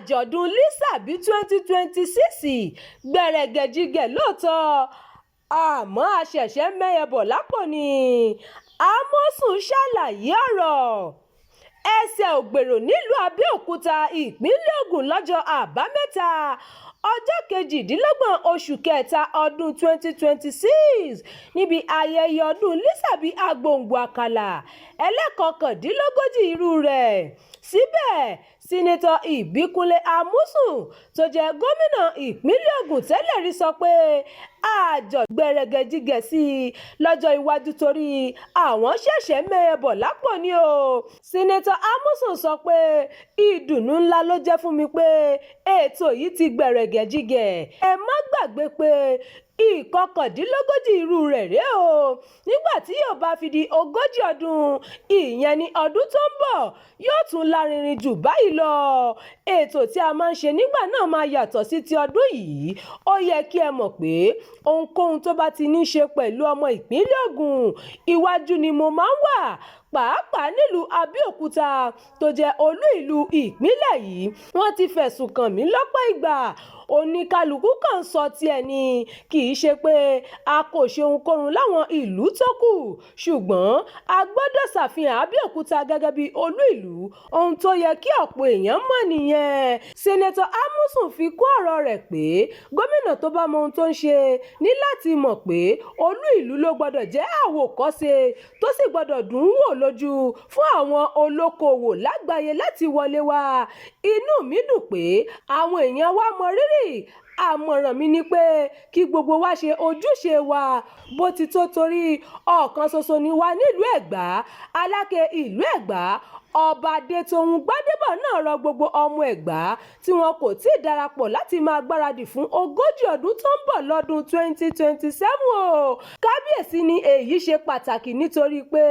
Àjọ̀dún Lísàbí 2026 gbẹ̀rẹ̀gẹ̀jigẹ̀ lóòótọ́, àmọ́ a ṣẹ̀ṣẹ̀ ń mẹ́yẹ bọ̀ lápò ni, Àmọ̀sùn ṣàlàyé ọ̀rọ̀. Ẹsẹ̀ ò gbèrò nílùú Àbẹ́òkúta, ìpínlẹ̀ Ògùn lọ́jọ́ Àbámẹ́ta, ọjọ́ 28 oṣù kẹta ọdún 2026 níbi ayẹyẹ ọdún Lísàbí Agbòǹgbò Àkàlà ẹlẹ́ẹ̀kọkàndínlógójì irú rẹ̀. Síbẹ̀, Sínátọ̀ Ìbíkúnlé Amósùn tó jẹ́ gómìnà ìpínlẹ̀ Ògùn tẹ́lẹ̀ rí sọ pé àjọ̀dún gbẹ̀rẹ̀gẹ̀jigẹ̀ sí i lọ́jọ́ iwájú torí àwọn ṣẹ̀ṣẹ̀ ń mẹ́yẹ bọ̀ lápò ni o. Sínátọ̀ Amósùn sọ pé ìdùnnú ńlá ló jẹ́ fún mi pé ètò yìí ti gbẹ̀rẹ̀gẹ̀jigẹ̀. Ẹ má gbàgbé pé ìkọkàndínlógójì irú rẹ̀ rèé o. Nígbà tí yóò bá fi di 40 ọdún, ìyẹn ní ọdún tó ń bọ̀, yóò tún lárinrin jù báyìí lọ. Ètò tí a máa ń ṣe nígbà náà máa yàtọ̀ sí ti ọdún yìí. Ó yẹ kí ẹ mọ̀ pé ohunkóhun tó bá ti ní í ṣe pẹ̀lú ọmọ ìpínlẹ̀ Ògùn, iwájú ni mo máa ń wà, pàápàá nílùú Abẹ́òkúta tó jẹ́ olú ìlú ìpínlẹ̀ yìí. Wọ́n ti fẹ̀sùn kàn mí lọ́pọ̀ ìgbà, oníkálukú kan ń sọ tiẹ̀ ni, kì í ṣe pé a kò ṣe ohunkóhun láwọn ìlú tó kù, ṣùgbọ́n a gbọ́dọ̀ ṣàfihàn Abẹ́òkúta gẹ́gẹ́ bí olú ìlú, ohun tó yẹ kí ọ̀pọ̀ èèyàn mọ̀ nìyẹn. Sínátọ̀ Àmọ̀sùn fi kún ọ̀rọ̀ rẹ̀ pé gómìnà tó bá mọ ohun tó ń ṣe ní láti mọ̀ pé olú ìlú ló gbọ́dọ̀ jẹ́ àwòkọ́ṣe tó sì gbọ́dọ̀ dùn ún wò lójú fún àwọn olókoòwò lágbàáyé láti wọlé wá. Inú mi dùn pé àwọn èèyàn wa mọ rírì. Àmọ̀ràn mi ni pé kí gbogbo wa ṣe ojúṣe wa bó ti tó torí ọ̀kan ṣoṣo ni wá nílùú Ẹ̀gbá. Aláké ìlú Ẹ̀gbá, Ọba Adétòun Gbádébọ̀ náà rọ gbogbo ọmọ Ẹ̀gbá tí wọn kò tí ì darapọ̀ láti máa gbáradì fún 40 ọdún tó ń bọ̀ lọ́dún 2027 o. Kábíyèsí ní èyí ṣe pàtàkì nítorí pé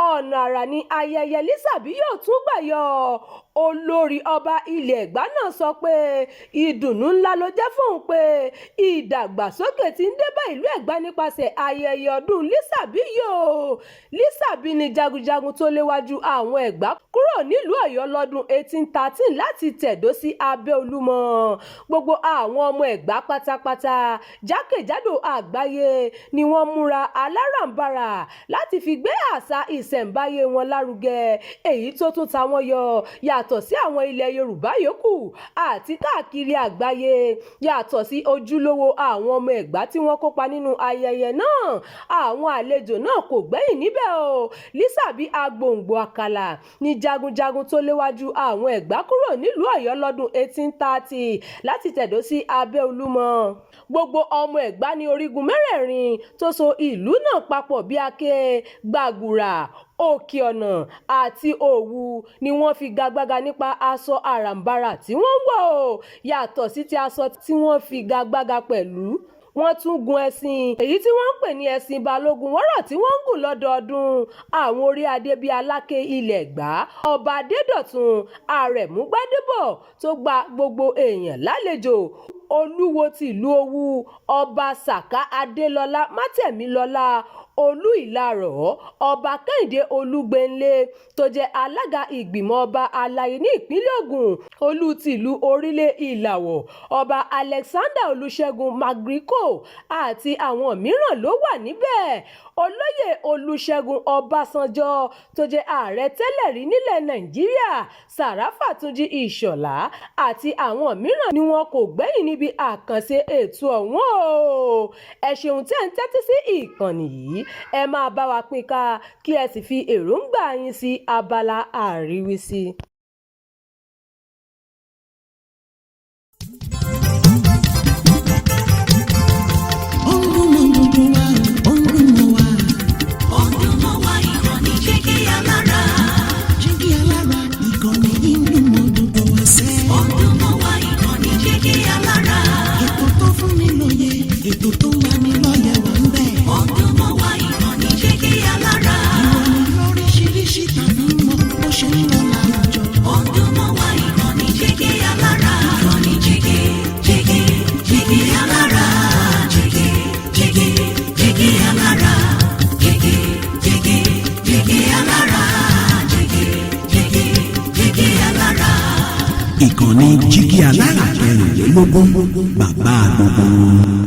ọ̀nà àrà ni ayẹyẹ Lísàbí yóò tún gbà yọ. Olórí ọba ilẹ̀ Ẹ̀gbá náà sọ pé ìdùnnú ńlá ló jẹ́ fóun pé ìdàgbàsókè ti ń dé bá ìlú Ẹ̀gbá nípasẹ̀ ayẹyẹ ọdún Lísàbí yìí o. Lísàbí ni jagunjagun tó léwájú àwọn Ẹ̀gbá kúrò nílùú Ọ̀yọ́ lọ́dún 1813 láti tẹ̀dó sí abẹ́ Olúmọ. Gbogbo àwọn ọmọ Ẹ̀gbá pátápátá jákèjádò àgbáyé ni wọ́n múra aláràǹbarà láti fi gbé àṣà ìṣẹ̀ǹbáyé wọn lárugẹ, èyí tó tún ta wọ́n yọ yàtọ̀ sí àwọn ilẹ̀ Yorùbá yòókù àti káàkiri àgbáyé. Yàtọ̀ sí ojúlówó àwọn ọmọ Ẹ̀gbá tí wọ́n kópa nínú ayẹyẹ náà, àwọn àlejò náà kò gbẹ́yìn níbẹ̀ o. Lísàbí Agbòǹgbò Àkàlà ni jagunjagun tó léwájú àwọn Ẹ̀gbá kúrò nílùú Ọ̀yọ́ lọ́dún 1830 láti tẹ̀dó sí abẹ́ Olúmọ. Gbogbo ọmọ Ẹ̀gbá ní orígun mẹ́rẹ̀ẹ̀rin tó so ìlú náà papọ̀ bíi Aké, Gbàgùrà, Òkè Ọ̀nà àti Òwu ni wọ́n fi gagbága nípa aṣọ àràǹbarà tí wọ́n ń wọ̀ o. Yàtọ̀ sí ti aṣọ tí wọ́n fi gagbága pẹ̀lú, wọ́n tún gun ẹṣin, èyí tí wọ́n ń pè ní ẹṣin Balógun wọ́rọ̀ tí wọ́n ń gùn lọ́dọọdún. Àwọn orí adé bíi Aláké ilẹ̀ Ẹ̀gbá, Ọba Adédọ̀tun Àrẹ̀mú Gbádébọ̀ tó gba gbogbo èèyàn lálejò, Olúwo tìlú Òwu, Ọba Sàká Adélọ́lá Mátẹ̀mílọ́lá, Olú Ìlaró, Ọba Kẹ́hìndé Olúgbénlé tó jẹ́ alága ìgbìmọ̀ ọba aláyé ní ìpínlẹ̀ Ògùn, Olú tìlú Orílẹ̀ Ìlàwọ̀, Ọba Alexander Olúṣẹ́gun Magriko àti àwọn mìíràn ló wà níbẹ̀. Olóyè Olúṣẹ́gun Ọbásanjọ́ tó jẹ́ ààrẹ tẹ́lẹ̀ rí nílẹ̀ Nàìjíríà, Sàràfà Túnjí Ìṣọ̀lá àti àwọn mìíràn ni wọn kò gbẹ́yìn níbi àkànṣe ètò ọ̀hún o. Ẹ ṣeun tẹ́ ń tẹ́tí sí ìkànnì yìí, ẹ máa bá wa pín ká kí ẹ sì fi èròǹgbà yín sí abala àríwísí. Ó ń dún mọ́ gbogbo wa, ó ń dún mọ́ wa. Ó ń dún mọ́ wa, ìkànnì Jígí Alára. Jígí Alára, ìkànnì yìí ń dún mọ́ gbogbo wa sẹ́. Ó ń dún mọ́ wa, ìkànnì Jígí Alára. Ètò tó fún ni lóye, ètò tó ń lani lọ́yẹ̀ wà ń bẹ̀. Ó ń dún mọ́ wa, ìkànnì Jígí Alára. Ìròyìn lóríṣiríṣi tàbí mọ́ bó ṣe ń lọ láwùjọ. Ìkànnì Jígí Alára 24, bàbá gbogbo wọn.